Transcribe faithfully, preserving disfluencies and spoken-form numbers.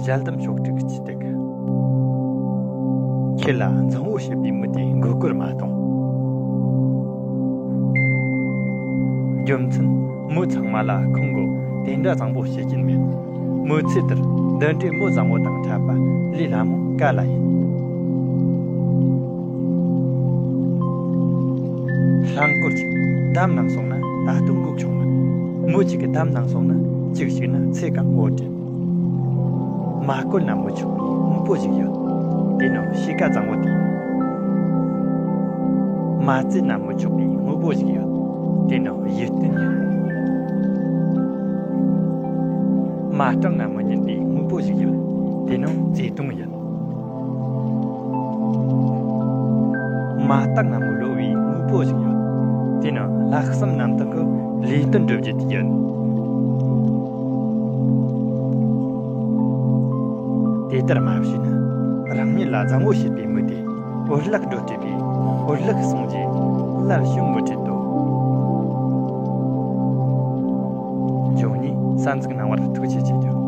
ཞལ་གདམས་ཕྱོགས་དྲུག་སྤྱི་སྟེགས། ཁྱེད་ལ་མཛངས་པོ་བྱེད་པའི་མི་དེ་མགོ་སྐོར་མ་གཏོང་། རྒྱུ་མཚན། མི་ཚང་མ་ལ་ཁོང་གིས་དེ་འདྲ་བཟང་པོ་བྱེད་ཀྱིན་མེད། མི་ཚེ་འདིར་འདི་འདྲའི་མི་བཟང་པོ་དང་འཕྲད་པ་ལས་སླ་མོ་ག་ལ་ཡིན། རླངས་འཁོར་ཅིག་འདམ་ནང་སོང་ན་ད་དུང་འགུག་ཆོག་མོད། མི་གཅིག་གིས་འདམ་ནང་སོང་ན་གཅིག་ཞིག་ན་ཚེ་གང་བོར་འགྲིམ། མ་བསྐོལ་ན་མི་ཆོག་པའི་དངོས་པོ་ཞིག་ཡོད། དེ་ནི་གཤིས་ཀ་བཟང་བོ་དེ་ཡིན། མ་བཙས་ན་མི་ཆོག་པའི་དངོས་པོ་ཞིག་ཡོད། དེ་ནི་གཞི་རྟེན་ཡིན། མ་སྐྲག་ན་མི་ཉན་པའི་དངོས་པོ་ཞིག་ཡོད། དེ་ནི་བརྩེ་དུང་ཡིན། མ་བརྟགས་ན་མི་གློ་བའི་དངོས་པོ་ཞིག་ཡོད། དེ་ནི་ལྷག་བསམ་རྣམ་དག་གི་ལས་དོན་སྒྲུབ་རྒྱུ་དེ་ཡིན། དེ་ལྟར་མ་བྱས་ན་རང་ཉིད་ལ་བཟང་བོ་བྱེད་པའི་མི་དེ་འོད་ལག་སྒྲོ་བྲིས་པའི་འོད་ལག་སོང་རྗེས་སླར་བྱུང་མི་འཕྲད་དོ། འབྱུང་གནས་གསན་གཟིགས་གནང་བར་ཐུགས་རྗེ་ཆེ་ཞུ།